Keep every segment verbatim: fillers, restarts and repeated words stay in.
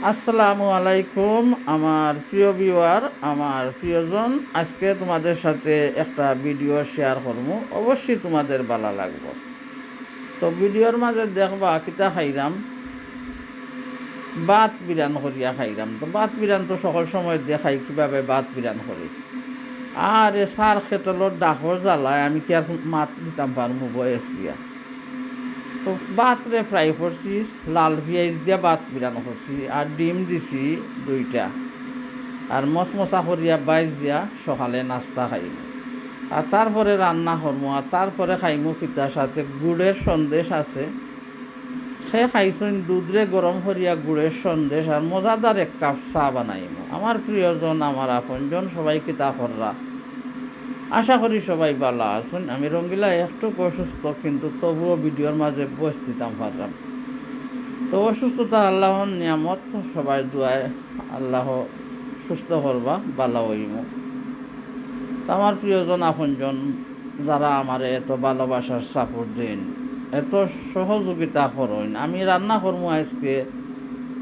আসসালামু আলাইকুম, আমার প্রিয় ভিউয়ার, আমার প্রিয়জন। আজকে তোমাদের সাথে একটা ভিডিও শেয়ার করমু, অবশ্যই তোমাদের ভালা লাগবো। তো ভিডিওর মাঝে দেখবা কিতা খাইরাম, ভাত বিরান করিয়া খাইরাম। তো ভাত বিরান তো সকল সময় দেখাই কিভাবে ভাত বিরান করি। আর এ সার খেতলর ডাকর জ্বালায় আমি কি আর মাত দিতাম পারমু বয়স গিয়া। তো ভাতরে ফ্রাই করছি, লাল পিয়াইজ দিয়া ভাত বিরান করছি, আর ডিম দিছি দুইটা, আর মচমচা করিয়া বাইজ দিয়া সকালে নাস্তা খাইমু। আর তারপরে রান্না করমু, আর তারপরে খাইমু কিতার সাথে গুড়ের সন্দেশ আছে। হে খাইছইন দুধরে গরম করিয়া গুড়ের সন্দেশ, আর মজাদার এক কাপ চা বানাইমু। আমার প্রিয়জন, আমার আপনজন, সবাই কিতা কররা? আশা করি সবাই ভালা আছইন। আমি রঙ্গিলা একটু অসুস্থ, কিন্তু তবুও ভিডিওর মাঝে বয়স দিতাম পারলাম। তো অসুস্থতা আল্লাহর নিয়ামত, সবাই দোয়ায় আল্লাহ সুস্থ করবা, ভালা অইমু। তো আমার প্রিয়জন, আপনজন, যারা আমারে এত ভালোবাসার সাপোর্ট দেন, এত সহযোগিতা করইন, আমি রান্না করমু আজকে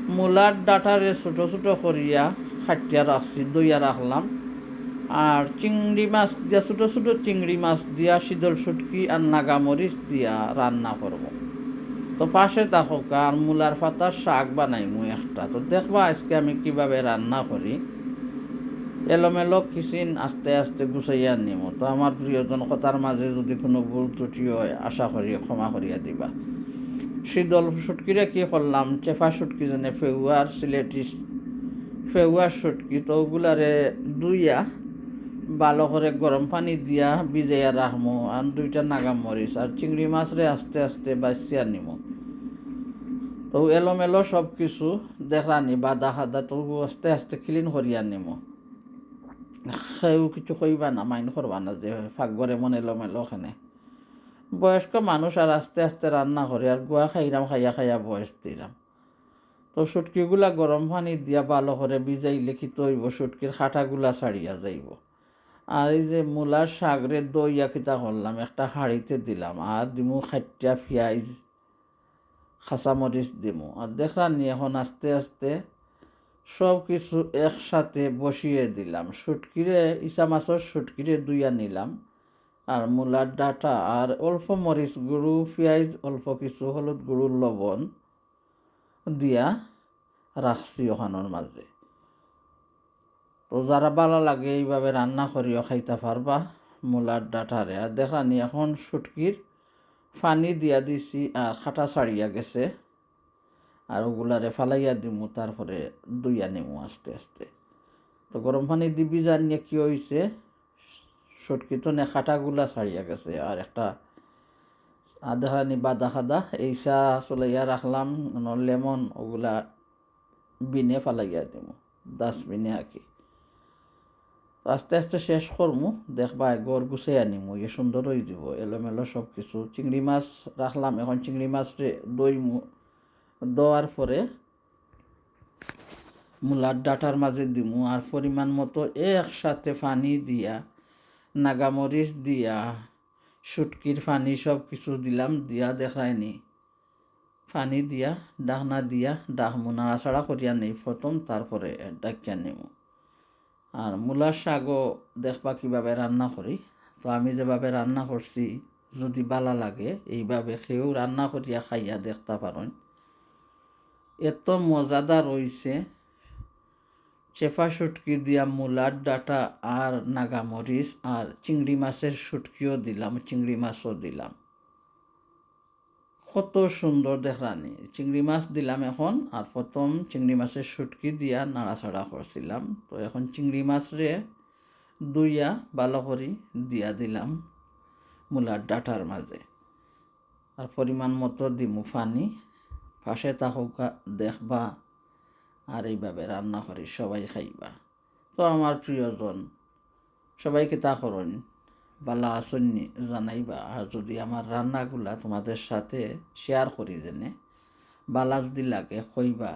মুলার ডাটারে ছোট ছোট করিয়া কাটিয়া রাখছি, ধইয়া রাখলাম। আর চিংড়ি মাছ দিয়া, ছোট ছোট চিংড়ি মাছ দিয়া, শীতল শুটকি আর নাগা মরিচ দিয়া রান্না করমু। তো পাশে থাকউক্কা, আর মুলার পাতার শাক বানাইমু একটা। তো দেখবা আজকে আমি কিভাবে রান্না করি। এলোমেলো কিচ্ছু আস্তে আস্তে গুছাইয়া নিমু। তো আমার প্রিয়জন, কথার মাঝে যদি কুনু ভুল ত্রুটি অয়, আশা করি ক্ষমা করিয়া দিবা। শীতল শুটকিরে কি করলাম, চেপা শুটকি যেনে ফেউয়ার, সিলেটি ফেউয়ার শুটকি, তো ওগুলারে ধুইয়া ভালো করে গরম পানি দিয়া ভিজাইয়া রাখমু। আর দুইটা নাগা মরিচ আর চিংড়ি মাছরে আস্তে আস্তে বাছিয়া নিমু। তো এলোমেলো সব কিছু দেখরানি, বাদা খাদা, তো আস্তে আস্তে ক্লিন করিয়া নিমু। কেউ কিছু কইবা না, মাইন্ড করবা না যে পাকঘর এমন এলোমেলো। কেনে বয়স্ক মানুষ, আর আস্তে আস্তে রান্না করি, আর গুয়া খাইরাম, খাইয়া খাইয়া বয়স দিরাম। তো শুটকিগুলা গরম পানি দিয়া ভালো করে ভিজাইলে কিতা অইবো, শুটকির কাঁটাগুলা ছাড়িয়া যাইবো। আর এই যে মুলার শাকরে ধইয়া কিতা করলাম, একটা হাঁড়িতে দিলাম, আর দিমু কাটিয়া পিয়াইজ, কাঁচামরিচ দিমু। আর দেখরানি এখন আস্তে আস্তে সব কিছু একসাথে বসিয়ে দিলাম। শুটকিরে, ইছা মাছর শুটকিরে ধইয়া নিলাম, আর মুলার ডাটা, আর অল্প মরিচ গুঁড়ো, পিয়াইজ, অল্প কিছু হলুদ গুঁড়ো, লবণ দিয়া রাখছি ওখানোর মাঝে। তো যারা ভালা লাগে এইভাবে রান্না করিও খাইতা পারবা মুলার ডাটারে। আর দেখরানি এখন শুটকির পানি দিয়া দিছি, আর কাঁটা ছাড়িয়া গেছে, আর ওগুলারে ফালাইয়া দিমু, তারপরে ধইয়া নিমু আস্তে আস্তে। তো গরম পানি দি ভিজানিয়া কি অইছে, শুটকি তো নে কাঁটাগুলা ছাড়িয়া গেছে, আর একটা আধা খানি বাদা খাদা এইসা চলাইয়া রাখলাম, লেমন ওগুলা বিনে ফালাইয়া দিমু, ডাস্টবিনে আর কি। তো আস্তে আস্তে শেষ করমু, দেখবা ঘর গুছাইয়া নিমু, ইয়ে সুন্দর অই দিব, এলোমেলো সব কিছু। চিংড়ি মাছ রাখলাম, এখন চিংড়ি মাছরে ধইমু, ধোয়ার পরে মুলার ডাটার মাঝে দিমু, আর পরিমাণ মতো একসাথে পানি দিয়া, নাগামরিচ দিয়া, শুটকির পানি সব কিছু দিলাম, দিয়া দেখরায়নি, পানি দিয়া, ঢাকনা দিয়া, ঢাকমু, নাড়াচাড়া করিয়া নেই প্রথম, তারপরে ঢাকিয়া নিমু। আর মুলার শাকও দেখবা কিভাবে রান্না করি। তো আমি যেভাবে রান্না করছি, যদি ভালা লাগে, এইভাবে কেউ রান্না করিয়া খাইয়া দেখতা পারইন। এত মজাদার অইছে। চেপা শুটকি দিয়া মুলার ডাটা আর নাগামরিচ আর চিংড়ি মাছের শুটকিও দিলাম, চিংড়ি মাছও দিলাম। কত সুন্দর দেখরানি। চিংড়ি মাছ দিলাম এখন, আর প্রথম চিংড়ি মাছের শুটকি দিয়া নাড়াচাড়া করছিলাম। তো এখন চিংড়ি মাছরে ধুইয়া ভালো করি দিয়া দিলাম মুলার ডাটার মাঝে। আর পরিমাণ মতো দিমু পানি। পাশে থাকউক্কা, দেখবা, আর এইভাবে রান্না করি সবাই খাইবা। তো আমার প্রিয়জন, সবাই কিতা করইন, ভালা আছইননি জানাইবা। আর যদি আমার রান্নাগুলা তোমাদের সাথে শেয়ার করি যেনে, ভালা যদি লাগে কইবা,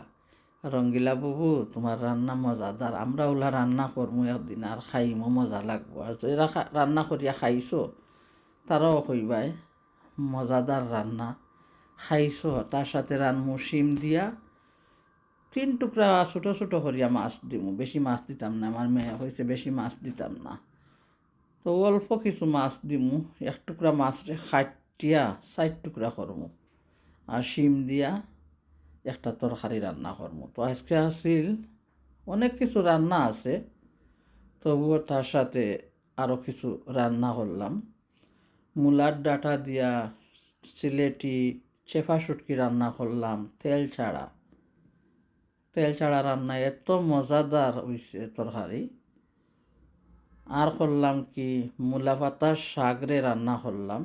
"রঙ্গিলা বুবু, তোমার রান্না মজাদার, আমরা ওলা রান্না করমু একদিন আর খাইমু, মজা লাগবো।" আর যারা খা-, রান্না করিয়া খাইছো, তারাও কইবায়, "মজাদার রান্না খাইছো।" তার সাথে রানমু শিম দিয়া তিন টুকরা ছোট ছোট করিয়া মাছ দিমু, বেশি মাছ দিতাম না। আমার মেয়ে কইছে বেশি মাছ দিতাম না, তো অল্প কিছু মাছ দিমু। এক টুকরা মাছরে কাটিয়া চাইর টুকরা করমু, আর শিম দিয়া একটা তরকারি রান্না করমু। তো আজকে আছিল অনেক কিছু রান্না আছে, তবুও তার সাথে আরও কিছু রান্না করলাম। মূলার ডাটা দিয়া সিলেটি চেপা শুটকি রান্না করলাম তেল ছাড়া। তেল ছাড়া রান্না এত মজাদার অইছে তরকারি। আর করলাম কি, মূলা পাতার শাকরে রান্না করলাম।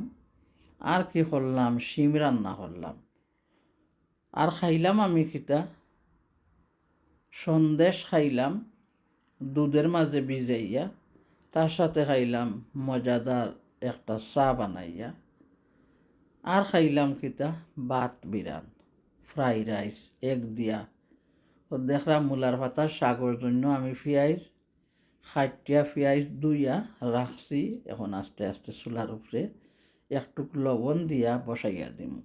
আর কি করলাম, শিম রান্না করলাম। আর খাইলাম আমি কিতা, সন্দেশ খাইলাম দুধের মাঝে ভিজাইয়া, তার সাথে খাইলাম মজাদার একটা চা বানাইয়া। আর খাইলাম কিতা, ভাত বিরান, ফ্রাই রাইস, এগ দিয়া। তো দেখরা মূলার পাতার শাকর জন্য আমি পিয়াইজ, কাটিয়া পিয়াইজ ধুইয়া রাখছি। এখন আস্তে আস্তে চুলার উপরে একটুক লবণ দিয়া বসাইয়া দিমু।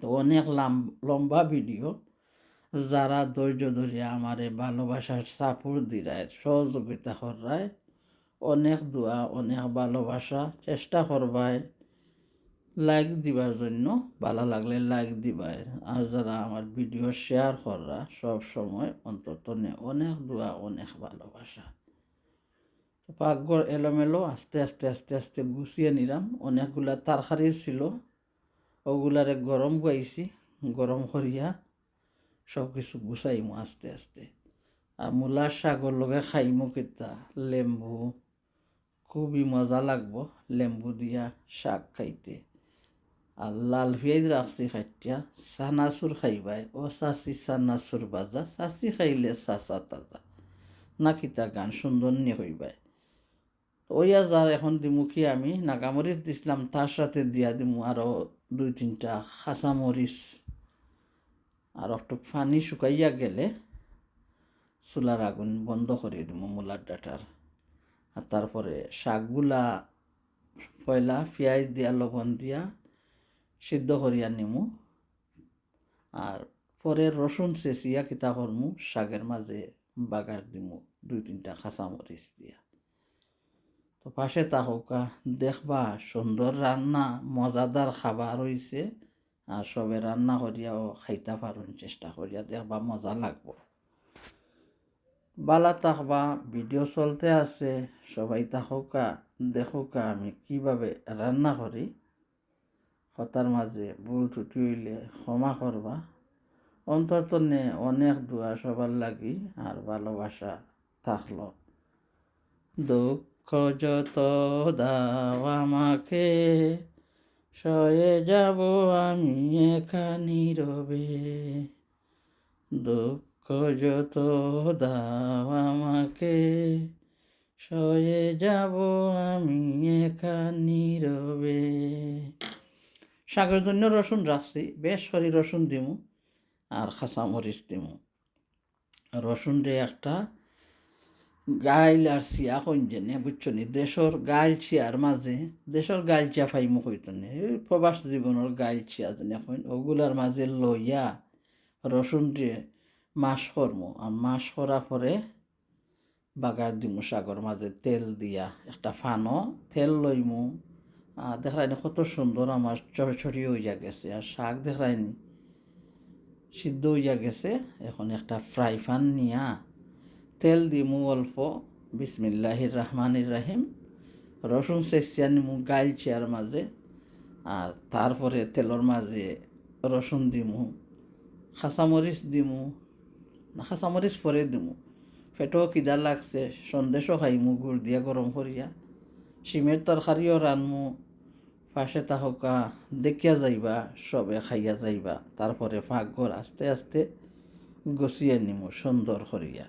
তো অনেক লাম-, লম্বা ভিডিও। যারা ধৈর্য ধরিয়া আমারে ভালোবাসার সাপোর্ট দিরায়, সহযোগিতা কররায়, অনেক দোয়া, অনেক ভালোবাসা। চেষ্টা করবায় লাইক দিবার জন্য, ভালা লাগলে লাইক দিবায়। আর যারা আমার ভিডিও শেয়ার কররা সব সময়, অন্তত নে অনেক দোয়া, অনেক ভালোবাসা। তো পাকঘর এলোমেলো, আস্তে আস্তে আস্তে আস্তে গুছিয়ে নিলাম। অনেকগুলা তরকারি ছিল, ওগুলারে গরম বইছি, গরম করিয়া সব কিছু গুছাইমু আস্তে আস্তে। আর মূলার শাকর লগে খাইমু কিতা, লেম্বু, খুবই মজা লাগবো লেম্বু দিয়া শাক খাইতে। আর লাল পিয়াইজ রাখছি কাটিয়া, চানাচুর খাইবায়, ও চাচি চানাচুর বাজা, চাচি খাইলে চাচা তাজা। না কিতা গান সুন্দর নি কইবায়। তো ওইয়া যার এখন দিমু কি আমি নাগামরিচ দিছিলাম, তার সাথে দিয়া দিমু আরও দুই তিনটা কাঁচামরিচ। আর একটু পানি শুকাইয়া গেলে চুলার আগুন বন্ধ করি দিমু মূলার ডাটার। আর তারপরে শাকগুলা পয়লা পিয়াইজ দিয়া লবণ দিয়া সিদ্ধ করিয়া নিমু। আর পরে রসুন ছেঁচিয়া কিতা করমু, শাকর মাঝে বাগার দিমু দুই তিনটা কাঁচামরিচ দিয়া। তো পাশে থাকউক্কা, দেখবা সুন্দর রান্না, মজাদার খাবার অইছে। আর সবে রান্না করিয়াও খাইতা পারইন, চেষ্টা করিয়া দেখবা, মজা লাগবো। ভালা থাকবা, ভিডিও চলতে আছে, সবাই থাকউক্কা, দেখউক্কা আমি কিভাবে রান্না করি। কথার মাঝে ভুল ত্রুটি অইলে ক্ষমা করবা। অন্তর তনে অনেক দোয়া সবার লাগি আর ভালোবাসা থাকলো। দুঃখ যত দাও আমাকে, সয়ে যাব আমি একা নীরবে। দুঃখ যত দাও আমাকে, সয়ে যাব আমি একা নীরবে। শাকর জন্য রসুন রাখছি, বেশ করি রসুন দিমু আর কাঁচামরিচ দিমু। রসুনরে একটা গাইল আর ছিয়া কইন যেনে, বুঝছো নি? দেশর গাইল ছিয়ার মাঝে, দেশর গাইল ছিয়া পাইমু কইতো নে, এই প্রবাস জীবনর গাইল ছিয়া যেনে কইন, ওগুলার মাঝে লইয়া রসুনরে mash করমু। আর mash করার পরে বাগার দিমু শাকর মাঝে তেল দিয়া, একটা পানো তেল লইমু। আহ, দেখরায়নি কত সুন্দর আমার চড়চড়ি অইয়া গেছে। আর শাক দেখরায়নি সিদ্ধ অইয়া গেছে। এখন একটা fry pan নিয়া তেল দিমু অল্প, বিসমিল্লাহির রহমানির রহিম। রসুন ছেঁচিয়া নিমু গাইল ছিয়ার মাঝে, আর তারপরে তেলর মাঝে রসুন দিমু, কাঁচামরিচ দিমু, না, কাঁচামরিচ পরে দিমু। পেটো খিদা লাগছে, সন্দেশও খাইমু গুড় দিয়া গরম করিয়া, শিমের তরকারিও রানমু। পাশে থাকউক্কা, দেখিয়া যাইবা, সবে খাইয়া যাইবা, তারপরে পাকঘর আস্তে আস্তে গুছিয়া নিমু সুন্দর করিয়া।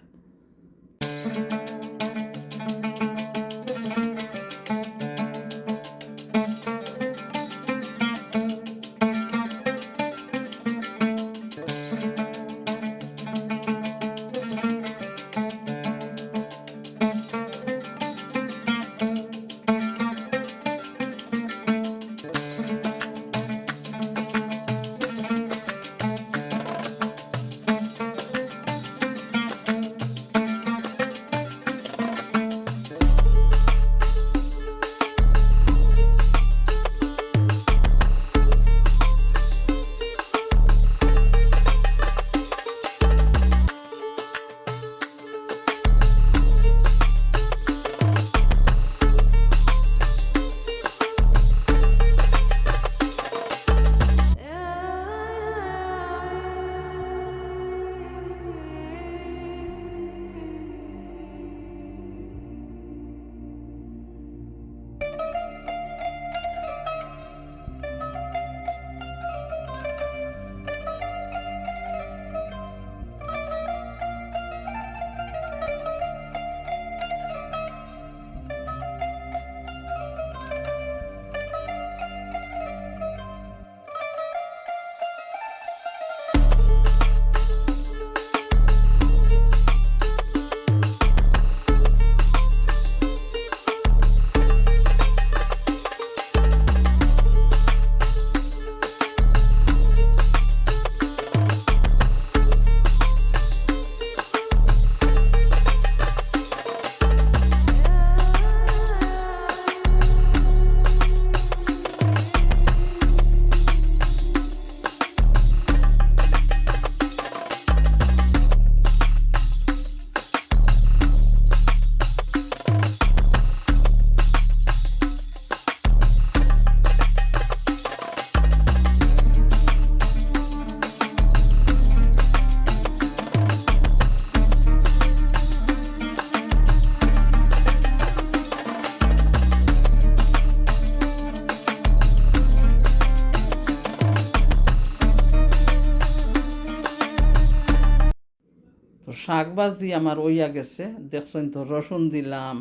তো শাক ভাজি আমার অইয়া গেছে, দেখছইন তো, রসুন দিলাম,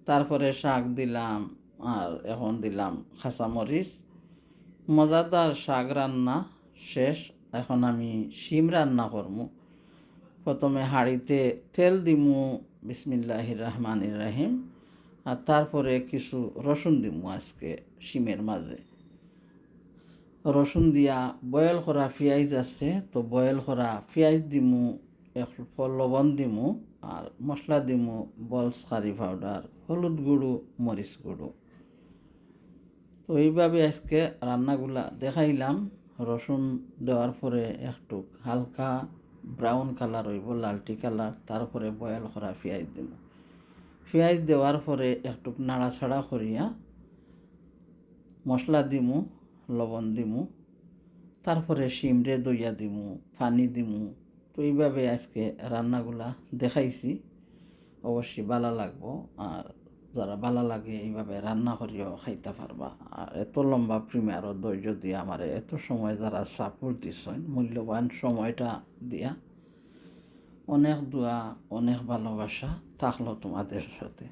তারপরে শাক দিলাম, আর এখন দিলাম কাঁচামরিচ। মজাদার শাক রান্না শেষ। এখন আমি শিম রান্না করমু। প্রথমে হাঁড়িতে তেল দিমু, বিসমিল্লাহির রহমানির রহিম, আর তারপরে কিছু রসুন দিমু আজকে শিমের মাঝে। রসুন দিয়া বয়েল করা পিয়াইজ আছে, তো বয়েল করা পিয়াইজ দিমু, এক ফল লবণ দিমু, আর মশলা দিমু বলস কারি পাউডার, হলুদ গুঁড়ো, মরিচ গুঁড়ো। তো এইভাবে আজকে রান্নাগুলা দেখাইলাম। রসুন দেওয়ার পরে একটু হালকা ব্রাউন কালার অইবো, লালটি কালার, তারপরে বয়েল করা পিয়াইজ দিমু। পিয়াইজ দেওয়ার পরে একটু নাড়াচাড়া করিয়া মশলা দিমু, লবণ দিমু, তারপরে শিমরে ধইয়া দিমু, পানি দিমু। তো এইভাবে আজকে রান্নাগুলা দেখাইছি। অবশ্যই ভালা লাগবো। আর যারা ভালা লাগে এইভাবে রান্না করিয়াও খাইতা পারবা। আর এত লম্বা প্রিমিয়ারও ধৈর্য দিয়া আমারে এত সময় যারা সাপোর্ট দিছইন, মূল্যবান সময়টা দিয়া, অনেক দোয়া, অনেক ভালোবাসা থাকলো তোমাদের সাথে।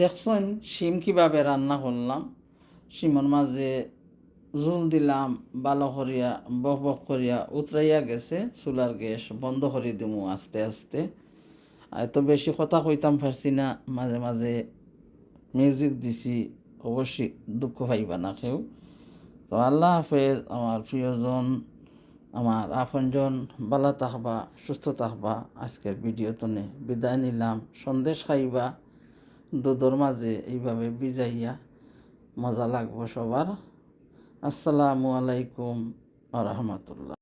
দেখছইন শিম কিভাবে রান্না করলাম। শিমর মাঝে ঝুল দিলাম, ভালো করিয়া বক বক করিয়া উতরাইয়া গেছে। চুলার গ্যাস বন্ধ করি দিমু আস্তে আস্তে। আর এত বেশি কথা কইতাম পারছি না, মাঝে মাঝে মিউজিক দিছি, অবশ্যই দুঃখ পাইবা না কেউ। তো আল্লাহ হাফেজ, আমার প্রিয়জন, আমার আপনজন, ভালা থাকবা, সুস্থ থাকবা। আজকের ভিডিও তনে বিদায় নিলাম। সন্দেশ খাইবা দুধর মাঝে এইভাবে ভিজাইয়া, মজা লাগবো সবার। আসসালামু আলাইকুম ওয়া রাহমাতুল্লাহ।